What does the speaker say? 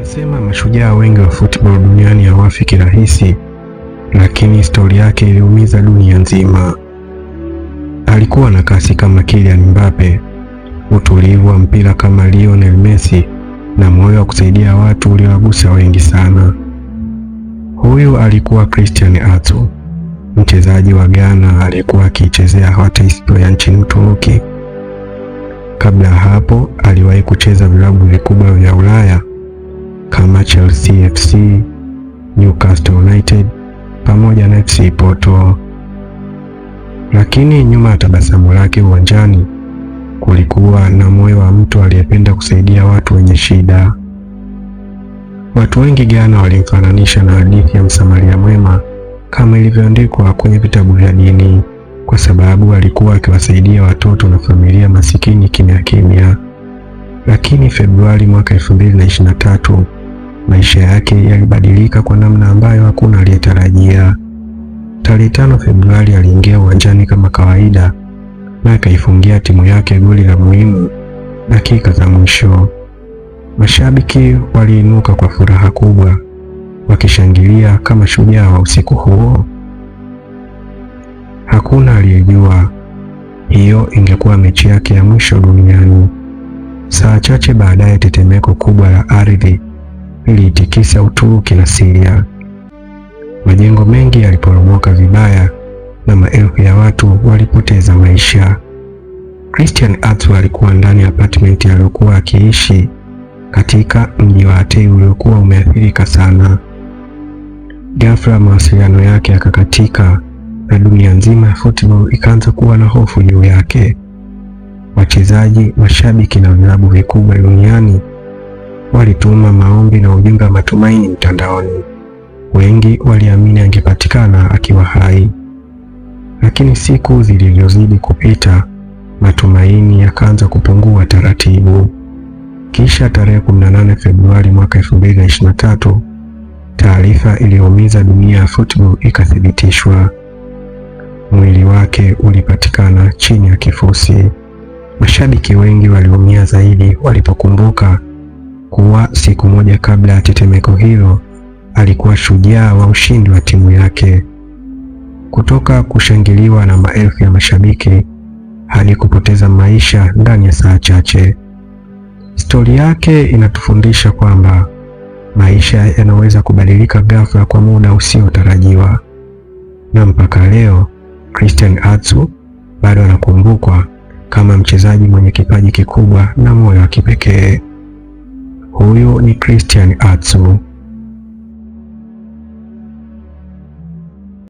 Wanasema mashujaa wengi wa football duniani hawafi kirahisi, lakini historia yake iliumiza dunia nzima. Alikuwa na kasi kama Kylian Mbappe, utulivu wa mpira kama Lionel Messi na moyo wa kusaidia watu uliowagusa wengi sana. Huyu alikuwa Christian Atsu, mchezaji wa Ghana aliyekuwa akiichezea Hatayspor ya nchini Uturuki. Kabla ya hapo aliwahi kucheza vilabu vikubwa vya Ulaya kama Chelsea FC, Newcastle United pamoja na FC Porto. Lakini nyuma ya tabasamu lake uwanjani kulikuwa na moyo wa mtu aliyependa kusaidia watu wenye shida. Watu wengi Ghana walimfananisha na hadithi ya Msamaria mwema kama ilivyoandikwa kwenye vitabu vya dini, kwa sababu alikuwa akiwasaidia watoto na familia masikini kimya kimya. Lakini Februari mwaka 2023 maisha yake yalibadilika kwa namna ambayo hakuna aliyetarajia. Tarehe 5 Februari aliingia uwanjani kama kawaida na akaifungia timu yake goli la muhimu dakika za mwisho. Mashabiki waliinuka kwa furaha kubwa wakishangilia kama shujaa wa usiku huo. Hakuna aliyejua hiyo ingekuwa mechi yake ya mwisho duniani. Saa chache baadaye, tetemeko kubwa la ardhi liliitikisa Uturuki na Syria. Majengo mengi yaliporomoka vibaya na maelfu ya watu walipoteza maisha. Christian Atsu alikuwa ndani ya apartment aliyokuwa akiishi katika mji wa Hatay uliokuwa umeathirika sana. Ghafla mawasiliano yake yakakatika na dunia nzima ya football ikaanza kuwa na hofu juu yake. Wachezaji, mashabiki na vilabu vikubwa duniani walituma maombi na ujumbe wa matumaini mtandaoni. Wengi waliamini angepatikana akiwa hai, lakini siku zilivyozidi kupita, matumaini yakaanza kupungua taratibu. Kisha tarehe 18 Februari mwaka 2023, taarifa iliyoumiza dunia ya football ikathibitishwa. Mwili wake ulipatikana chini ya kifusi. Mashabiki wengi waliumia zaidi walipokumbuka kuwa siku moja kabla ya tetemeko hilo alikuwa shujaa wa ushindi wa timu yake. Kutoka kushangiliwa na maelfu ya mashabiki hadi kupoteza maisha ndani ya saa chache. Stori yake inatufundisha kwamba maisha yanaweza kubadilika ghafla kwa muda usiotarajiwa, na mpaka leo Christian Atsu bado anakumbukwa kama mchezaji mwenye kipaji kikubwa na moyo wa kipekee. Huyu ni Christian Atsu.